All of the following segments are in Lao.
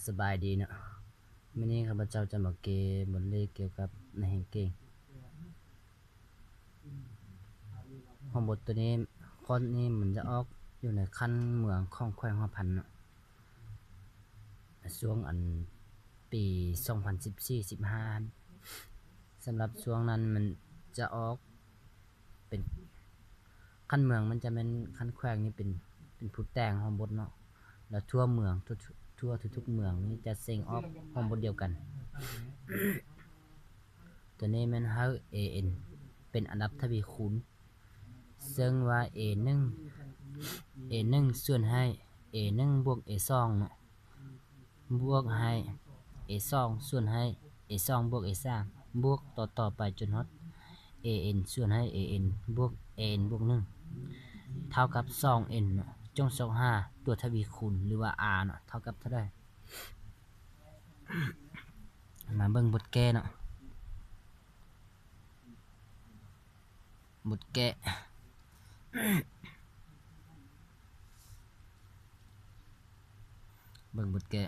ສະບາຍດີເນາະ, ມື້ນີ້ຂ້າພະເຈົ້າຈະມາແກ້ບົດເລກກ່ຽວກັບໃນແຮງເກັ່ງ. ຫ້ອງບົດໂຕນີ້ ຄອດນີ້ມັນຈະອອກຢູ່ໃນຂັ້ນເມືອງຂອງແຂວງຫົວພັນເນາະ, ຊ່ວງອັນປີສອງພັນສິບສີ່ ສິບຫ້າ ສຳລັບຊ່ວງນັ້ນມັນຈະອອກ ເປັນ ຂັ້ນເມືອງມັນຈະແມ່ນ ຂັ້ນແຂວງນີ້ເປັນ ເປັນຜູ້ແຕ່ງຫ້ອງບົດເນາະ, ແລ້ວທົ່ວເມືອງ ທົ່ວ ທົ່ວທຸກໆເມືອງນີ້ຈະເສັງອອກຫ້ອງບົດດຽວກັນ. ໂຕນີ້ແມ່ນໃຫ້ ເອເອັນ ເປັນອັນດັບທະວີຄູນ, ເຊິ່ງວ່າ ເອໜຶ່ງ ເອໜຶ່ງສ່ວນໃຫ້ ເອໜຶ່ງບວກ ເອສອງເນາະ ບວກໃຫ້ ເອສອງສ່ວນໃຫ້ ເອສອງບວກ ເອສາມ ບວກຕໍ່ໆໄປຈົນຮອດ ເອເອັນສ່ວນໃຫ້ ເອເອັນບວກ ເອເອັນບວກໜຶ່ງ ເທົ່າກັບ ສອງເອັນເນາະ. ຈົ່ງຊອກຫາຕົວທະວີຄູນ ຫຼືວ່າ R ເນາະ ເທົ່າກັບເທົ່າໃດ? ມາເບິ່ງບົດແກ້ເນາະ. ບົດແກ້ ເບິ່ງບົດແກ້.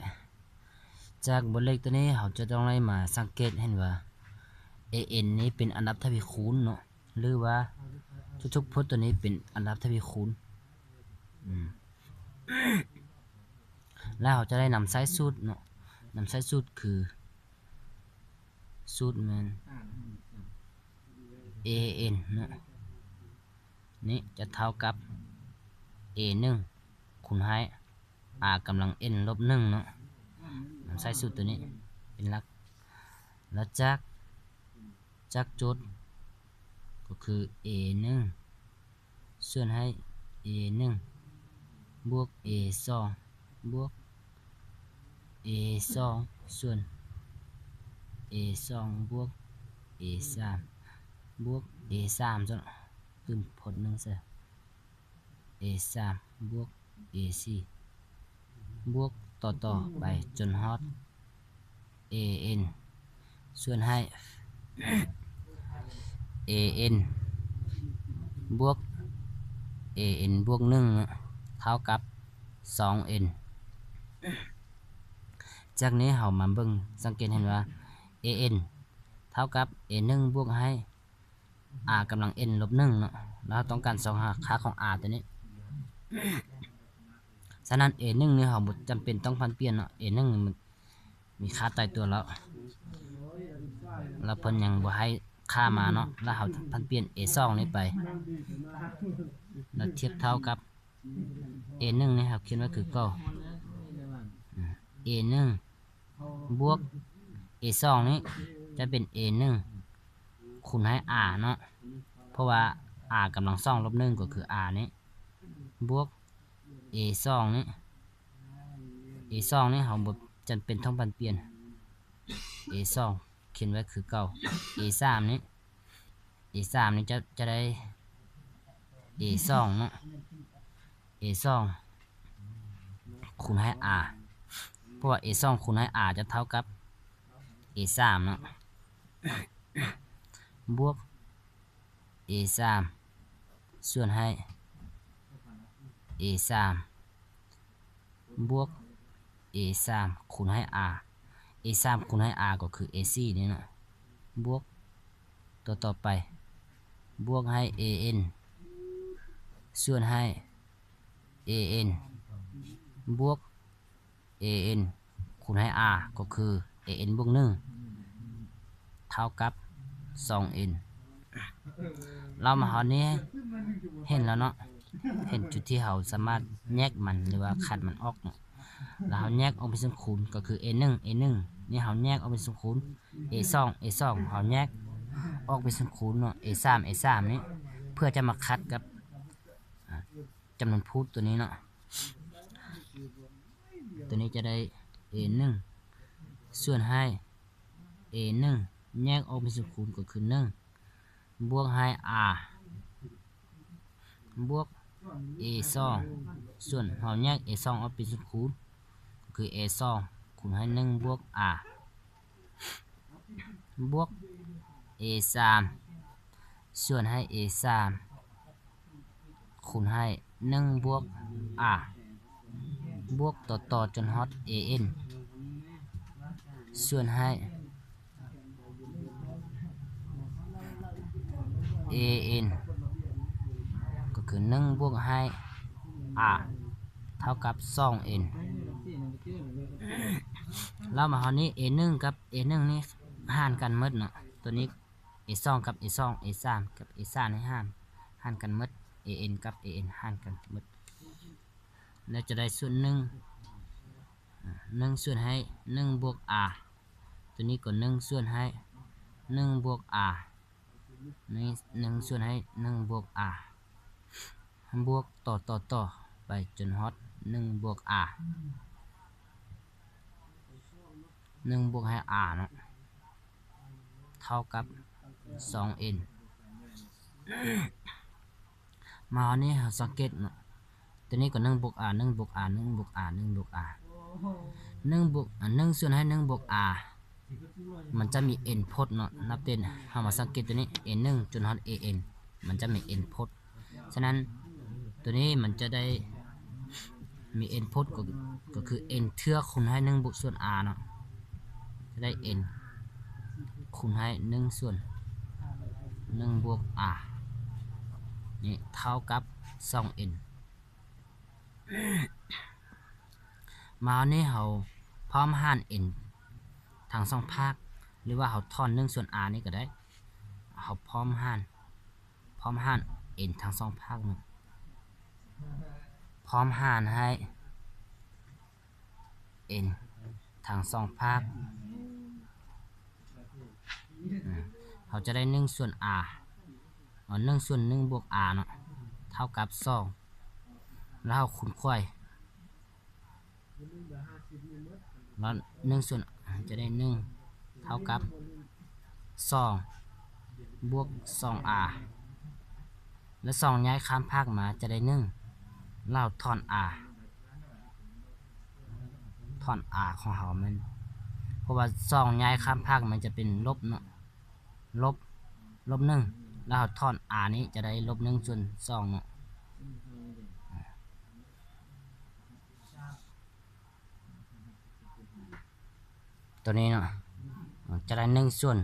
ຈາກບົດເລກໂຕນີ້ ເຮົາຈະຕ້ອງໄດ້ມາສັງເກດເຫັນວ່າ ເອເອັນນີ້ເປັນອັນດັບທະວີຄູນເນາະ ຫຼືວ່າທຸກໆພົດໂຕນີ້ເປັນອັນດັບທະວີຄູນ. ອືມ ແລ້ວເຮົາຈະໄດ້ນຳໃຊ້ສູດເນາະ, ນຳໃຊ້ສູດຄື ສູດແມ່ນ ເອເອັນເນາະ ນີ້ຈະເທົ່າກັບ ເອໜຶ່ງ ຄູນໃຫ້ R ກຳລັງ N ລົບໜຶ່ງເນາະ, ນຳໃຊ້ສູດໂຕນີ້ເປັນຫຼັກ. ແລ້ວຈາກ ຈາກໂຈດກໍຄື ເອໜຶ່ງ ສ່ວນໃຫ້ ເອໜຶ່ງ ບວກ ເອສອງ ບວກ ເອສອງ ສ່ວນ ເອສອງ ບວກ ເອສາມ ບວກ ເອສາມ ສ່ວນ ຕື່ມພົດໜຶ່ງໃສ່ ເອສາມ ບວກ ເອສີ່ ບວກຕໍ່ໆໄປຈົນຮອດ ເອເອັນ ສ່ວນໃຫ້ ເອເອັນ ບວກ ເອເອັນບວກໜຶ່ງ ເທົ່າກັບ ສອງເອັນ. ຈາກນີ້ເຮົາມາເບິ່ງ ສັງເກດເຫັນວ່າ ເອເອັນ ເທົ່າກັບ ເອໜຶ່ງ ບວກໃຫ້ R ກຳລັງ N ລົບໜຶ່ງເນາະ, ແລ້ວເຮົາຕ້ອງການຊອກຫາຄ່າຂອງ R ຕົວນີ້. ສະນັ້ນ ເອໜຶ່ງນີ້ເຮົາບໍ່ຈຳເປັນຕ້ອງຜັນປ່ຽນເນາະ, ເອໜຶ່ງນີ້ມັນມີຄ່າຕາຍຕົວແລ້ວ, ແລ້ວເພິ່ນຍັງບໍ່ໃຫ້ຄ່າມາເນາະ, ແລ້ວເຮົາຜັນປ່ຽນ ເອສອງນີ້ໄປ ແລ້ວທຽບເທົ່າກັບ ເອໜຶ່ງນີ້ເຮົາຂຽນໄວ້ຄືເກົ່າ, ເອໜຶ່ງ ບວກ ເອສອງນີ້ຈະເປັນ ເອໜຶ່ງ ຄູນໃຫ້ R ເນາະ, ເພາະວ່າ R ກຳລັງສອງລົບໜຶ່ງ ກໍຄື R ນີ້ ບວກ ເອສອງນີ້, ເອສອງນີ້ເຮົາບໍ່ຈຳເປັນຕ້ອງຜັນປ່ຽນ, ເອສອງຂຽນໄວ້ຄືເກົ່າ, ເອສາມນີ້ ເອສາມນີ້ຈະ ຈະໄດ້ ເອສອງເນາະ, ເອສອງ ຄູນໃຫ້ R ເພາະວ່າ ເອສອງ ຄູນໃຫ້ R ຈະເທົ່າກັບ ເອສາມເນາະ, ບວກ ເອສາມ ສ່ວນໃຫ້ ເອສາມ ບວກ ເອສາມ ຄູນໃຫ້ R, ເອສາມ ຄູນໃຫ້ R ກໍຄື ເອສີ່ນີ້ເນາະ, ບວກຕໍ່ໆໄປ ບວກໃຫ້ ເອເອັນ ສ່ວນໃຫ້ ເອເອັນ ບວກ ເອເອັນ ຄູນໃຫ້ R ກໍຄື ເອເອັນບວກໜຶ່ງ ເທົ່າກັບ ສອງເອັນ. ເຮົາມາຮອດນີ້ເຫັນແລ້ວເນາະ, ເຫັນຈຸດທີ່ເຮົາສາມາດແຍກມັນ ຫຼືວ່າຄັດມັນອອກເນາະ, ແລ້ວເຮົາແຍກອອກເປັນສ່ວນຄູນ ກໍຄື ເອໜຶ່ງ ເອໜຶ່ງນີ້ເຮົາແຍກອອກເປັນສ່ວນຄູນ, ເອສອງ ເອສອງ ເຮົາແຍກອອກເປັນສ່ວນຄູນເນາະ, ເອສາມ ເອສາມນີ້ ເພື່ອຈະມາຄັດກັບ ອາ ຈຳນວນພູດຕົວນີ້ເນາະ, ຕົວນີ້ຈະໄດ້ ເອໜຶ່ງ ສ່ວນໃຫ້ ເອໜຶ່ງ ແຍກອອກເປັນສ່ວນຄູນກໍຄື ໜຶ່ງ ບວກໃຫ້ R ບວກ ເອສອງ ສ່ວນເຮົາແຍກ ເອສອງ ອອກເປັນສ່ວນຄູນ ກໍຄື ເອສອງ ຄູນໃຫ້ ໜຶ່ງ ບວກ R ບວກ ເອສາມ ສ່ວນໃຫ້ ເອສາມ ຄູນໃຫ້ ໜຶ່ງ ບວກ R ບວກຕໍ່ໆຈົນຮອດ ເອເອັນ ສ່ວນໃຫ້ ເອເອັນ ກໍຄືໜຶ່ງບວກໃຫ້ R ເທົ່າກັບສອງເອັນ. ແລ້ວມາເຮົານີ້ ເອໜຶ່ງກັບເອໜຶ່ງນີ້ຫານກັນໝົດເນາະ ຕົວນີ້ ເອສອງກັບເອສອງ ເອສາມກັບເອສາມນີ້ຫານ ຫານກັນໝົດ ເອເອັນກັບເອເອັນຫານກັນໝົດ ແລ້ວຈະໄດ້ສ່ວນໜຶ່ງ ໜຶ່ງສ່ວນໃຫ້ໜຶ່ງບວກ R ຕົວນີ້ກໍໜຶ່ງສ່ວນໃຫ້ໜຶ່ງບວກ R ນີ້ໜຶ່ງສ່ວນໃຫ້ໜຶ່ງບວກ R ບວກຕໍ່ ຕໍ່ ຕໍ່ໄປຈົນຮອດໜຶ່ງບວກ R ໜຶ່ງບວກໃຫ້ R ເນາະ ເທົ່າກັບສອງເອັນ. ມາອັນນີ້ເຮົາສັງເກດເນາະ ຕົວນີ້ກໍໜຶ່ງບວກ R ໜຶ່ງບວກ R ໜຶ່ງບວກ R ໜຶ່ງບວກ R ໜຶ່ງບວກ ອາ ໜຶ່ງສ່ວນໃຫ້ໜຶ່ງບວກ R ມັນຈະມີເອັນພົດເນາະ ນັບເປັນ ເຮົາມາສັງເກດຕົວນີ້ ເອໜຶ່ງຈົນຮອດເອເອັນ ມັນຈະມີເອັນພົດ. ສະນັ້ນ ຕົວນີ້ມັນຈະໄດ້ມີເອັນພົດ ກໍ ກໍຄືເອັນເທື່ອຄູນໃຫ້ໜຶ່ງບວກສ່ວນ R ເນາະ ຈະໄດ້ເອັນຄູນໃຫ້ໜຶ່ງສ່ວນໜຶ່ງບວກ R ນີ້ເທົ່າກັບສອງເອັນ. ມານີ້ເຮົາພ້ອມຫານເອັນທັງສອງພາກ ຫຼືວ່າເຮົາຖອນໜຶ່ງສ່ວນ R ນີ້ກໍໄດ້ ເຮົາພ້ອມຫານ ພ້ອມຫານເອັນທັງສອງພາກເນາະ ພ້ອມຫານໃຫ້ເອັນທັງສອງພາກ ອາ ເຮົາຈະໄດ້ໜຶ່ງສ່ວນ R ເອົາໜຶ່ງສ່ວນໜຶ່ງບວກ R ເນາະ ເທົ່າກັບສອງ ແລ້ວເຮົາຄູນໄຂວ້ ແລ້ວໜຶ່ງສ່ວນ ຈະໄດ້ໜຶ່ງເທົ່າກັບສອງບວກສອງ R ແລ້ວສອງຍ້າຍຂ້າມພາກມາຈະໄດ້ໜຶ່ງ ແລ້ວຖອນ R ຖອນ R ຂອງເຮົາແມ່ນ ເພາະວ່າສອງຍ້າຍຂ້າມພາກມັນຈະເປັນລົບເນາະ ລົບ ລົບໜຶ່ງ ແລ້ວເຮົາຖອນ R ນີ້ຈະໄດ້ລົບໜຶ່ງສ່ວນສອງເນາະ ຕົວນີ້ເນາະ ຈະໄດ້ໜຶ່ງສ່ວນ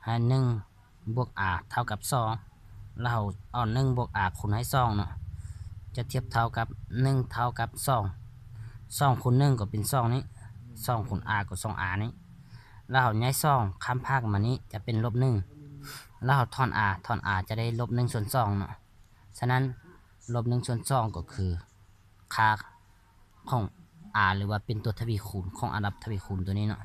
ໃຫ້ໜຶ່ງບວກ R ເທົ່າກັບສອງ ແລ້ວເຮົາເອົາໜຶ່ງບວກ R ຄູນໃຫ້ສອງເນາະ ຈະທຽບເທົ່າກັບໜຶ່ງເທົ່າກັບສອງ ສອງຄູນໜຶ່ງກໍເປັນສອງນີ້ ສອງຄູນ R ກໍສອງ R ນີ້ ແລ້ວເຮົາຍ້າຍສອງຂ້າມພາກມານີ້ຈະເປັນລົບໜຶ່ງ ແລ້ວເຮົາຖອນ R ຖອນ R ຈະໄດ້ລົບໜຶ່ງສ່ວນສອງເນາະ. ສະນັ້ນ ລົບໜຶ່ງສ່ວນສອງກໍຄືຄ່າຂອງ R ຫຼືວ່າເປັນຕົວທະວີຄູນຂອງອັນດັບທະວີຄູນຕົວນີ້ເນາະ.